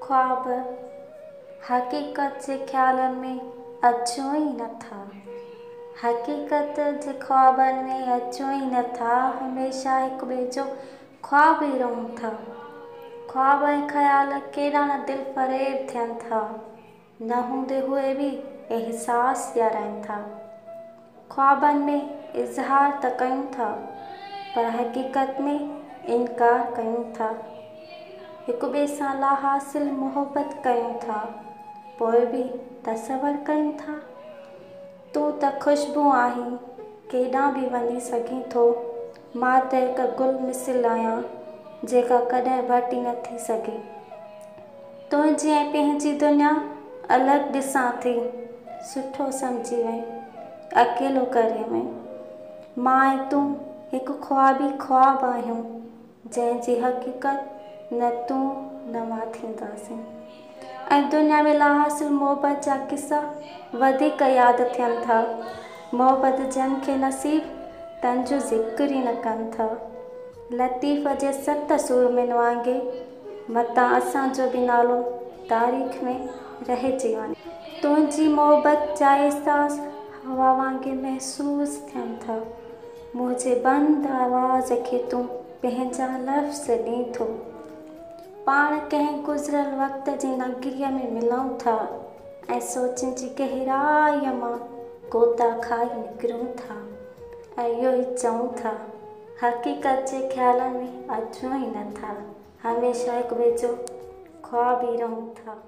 خواب حقيقت جي خيالن ۾ اچون ئي نٿا. حقيقت جي خوابن ۾ اچون ئي نٿا. هميشه هڪ ٻئي جو خواب ئي رهون ٿا. خواب ۽ خيال ڪيڏا نه دلفريب ٿين ٿا. نه هوندي هئي به احساس ڏيارائين ٿا. خوابن ۾ اظهار ته ڪيون ٿا، پر حقيقت ۾ انڪار ڪيون ٿا. هڪ ٻئي سان لاحاصل محبت ڪيون ٿا، پوءِ به تصور ڪيون ٿا. تون ته خوشبو آهين، ڪيڏانهن به وڃي سگهين ٿو. مان ته هڪ گل مثل آهيان، جيڪا ڪڏهن ڀٽي نه ٿي سگهي. تنهنجي ۽ پنهنجي دنيا الڳ ڏسان ٿي. سٺو سمجهي وئين، اڪيلو ڪري وئين. مان ۽ تون هڪ خوابي خواب آهيون، جنهن جي حقيقت نه تون نه مان ٿينداسين. ۽ دنيا ۾ لاحاصل محبت جا قصا وڌيڪ ياد ٿين ٿا. محبت جن کي نصيب، تن جو ذڪر ئي نه ڪن ٿا. لطيف جي ست سورمين وانگي متان اسان جو به نالو تاريخ ۾ رهجي وڃي. تنهنجي محبت جا احساس هوا وانگي محسوس ٿين ٿا. منهنجي بند آواز کي تون پنهنجا لفظ ڏين ٿو. پاڻ ڪنهن گذريل وقت جي نگريءَ ۾ ملون ٿا ۽ سوچن جي گهرائيءَ مان غوطا کائي نڪرون ٿا ۽ اهو ئي چئون ٿا، حقيقت جي خيالن ۾ اچون ئي نٿا. هميشه هڪ ٻئي جو خواب ئي رهون ٿا.